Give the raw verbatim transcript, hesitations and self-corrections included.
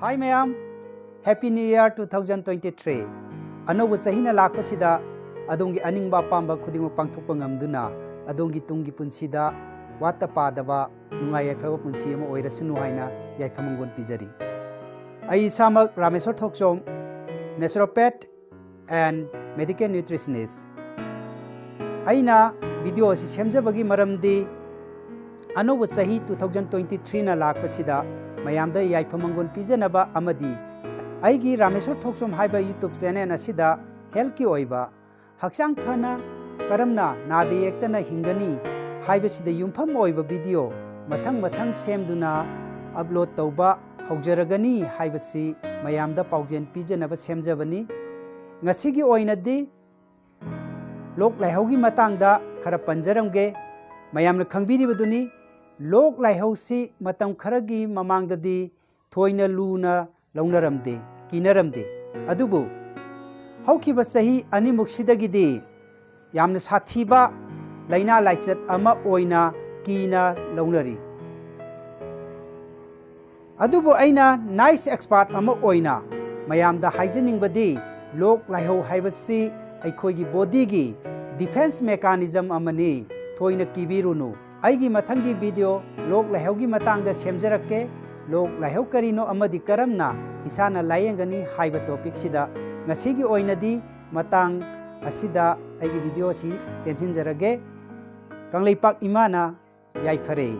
Hi ꯃꯌꯥꯝ, Happy New Year two thousand twenty-three꯫ ꯑꯅꯧꯕ ꯆꯍꯤꯅ ꯂꯥꯛꯄꯁꯤꯗ ꯑꯗꯣꯝꯒꯤ ꯑꯅꯤꯡꯕ ꯑꯄꯥꯝꯕ ꯈꯨꯗꯤꯡꯃꯛ ꯄꯥꯡꯊꯣꯛꯄ ꯉꯝꯗꯨꯅ ꯑꯗꯣꯝꯒꯤ ꯇꯨꯡꯒꯤ ꯄꯨꯟꯁꯤꯗ ꯋꯥꯠꯇ ꯄꯥꯗꯕ ꯅꯨꯡꯉꯥꯏ ꯌꯥꯏꯐꯕ ꯄꯨꯟꯁꯤ ꯑꯃ ꯑꯣꯏꯔꯁꯅꯨ ꯍꯥꯏꯅ ꯌꯥꯏꯐ ꯃꯪꯒꯣꯜ ꯄꯤꯖꯔꯤ꯫ ꯑꯩ ꯏꯁꯥꯃꯛ ꯔꯥꯃꯦꯁꯣꯔ ꯊꯣꯛꯆꯣꯝ, naturopath and medical nutritionist꯫ ꯑꯩꯅ video ꯑꯁꯤ ꯁꯦꯝꯖꯕꯒꯤ ꯃꯔꯝꯗꯤ ꯑꯅꯧꯕ ꯆꯍꯤ two thousand twenty-threeꯅ ꯂꯥꯛꯄꯁꯤꯗ ꯃꯌꯥꯝꯗ ꯌꯥꯏꯐ ꯃꯪꯒꯣꯜ ꯄꯤꯖꯅꯕ ꯑꯃꯗꯤ ꯑꯩꯒꯤ ꯔꯥꯃꯦꯁꯣꯔ ꯊꯣꯛꯆꯣꯝ ꯍꯥꯏꯕ YouTube channel ꯑꯁꯤꯗ healthꯀꯤ ꯑꯣꯏꯕ ꯍꯛꯆꯥꯡ ꯐꯅ ꯀꯔꯝꯅ ꯅꯥꯗ ꯌꯦꯛꯇꯅ ꯍꯤꯡꯒꯅꯤ ꯍꯥꯏꯕꯁꯤꯗ ꯌꯨꯝꯐꯝ ꯑꯣꯏꯕ video ꯃꯊꯪ ꯃꯊꯪ ꯁꯦꯝꯗꯨꯅ upload ꯇꯧꯕ ꯍꯧꯖꯔꯒꯅꯤ ꯍꯥꯏꯕꯁꯤ ꯃꯌꯥꯝꯗ ꯄꯥꯎꯖꯦꯜ ꯄꯤꯖꯅꯕ ꯁꯦꯝꯖꯕꯅꯤ꯫ ꯉꯁꯤꯒꯤ ꯑꯣꯏꯅꯗꯤ ꯂꯣꯛ ꯂꯥꯏꯍꯧꯒꯤ ꯃꯇꯥꯡꯗ ꯈꯔ ꯄꯟꯖꯔꯝꯒꯦ꯫ ꯃꯌꯥꯝꯅ ꯈꯪꯕꯤꯔꯤꯕꯗꯨꯅꯤ, ꯂꯣꯛ ꯂꯥꯏꯍꯧꯁꯤ ꯃꯇꯝ ꯈꯔꯒꯤ ꯃꯃꯥꯡꯗꯗꯤ ꯊꯣꯏꯅ ꯂꯨꯅ ꯂꯧꯅꯔꯝꯗꯦ, ꯀꯤꯅꯔꯝꯗꯦ꯫ ꯑꯗꯨꯕꯨ ꯍꯧꯈꯤꯕ ꯆꯍꯤ ꯑꯅꯤꯃꯨꯛꯁꯤꯗꯒꯤꯗꯤ ꯌꯥꯝꯅ ꯁꯥꯊꯤꯕ ꯂꯥꯏꯅꯥ ꯂꯥꯏꯆꯠ ꯑꯃ ꯑꯣꯏꯅ ꯀꯤꯅ ꯂꯧꯅꯔꯤ꯫ ꯑꯗꯨꯕꯨ ꯑꯩꯅ nice expert ꯑꯃ ꯑꯣꯏꯅ ꯃꯌꯥꯝꯗ ꯍꯥꯏꯖꯅꯤꯡꯕꯗꯤ, ꯂꯣꯛ ꯂꯥꯏꯍꯧ ꯍꯥꯏꯕꯁꯤ ꯑꯩꯈꯣꯏꯒꯤ bodyꯒꯤ defence mechanism ꯑꯃꯅꯤ꯫ ꯊꯣꯏꯅ ꯀꯤꯕꯤꯔꯨꯅꯨ꯫ ꯑꯩꯒꯤ ꯃꯊꯪꯒꯤ video ꯂꯣꯛ ꯂꯥꯏꯍꯧꯒꯤ ꯃꯇꯥꯡꯗ ꯁꯦꯝꯖꯔꯛꯀꯦ꯫ ꯂꯣꯛ ꯂꯥꯏꯍꯧ ꯀꯔꯤꯅꯣ ꯑꯃꯗꯤ ꯀꯔꯝꯅ ꯏꯁꯥꯅ ꯂꯥꯌꯦꯡꯒꯅꯤ ꯍꯥꯏꯕ topicꯁꯤꯗ ꯉꯁꯤꯒꯤ ꯑꯣꯏꯅꯗꯤ ꯃꯇꯥꯡ ꯑꯁꯤꯗ ꯑꯩꯒꯤ video ꯑꯁꯤ ꯇꯦꯟꯁꯤꯟꯖꯔꯒꯦ꯫ ꯀꯪꯂꯩꯄꯥꯛ ꯏꯃꯥꯅ ꯌꯥꯏꯐꯔꯦ꯫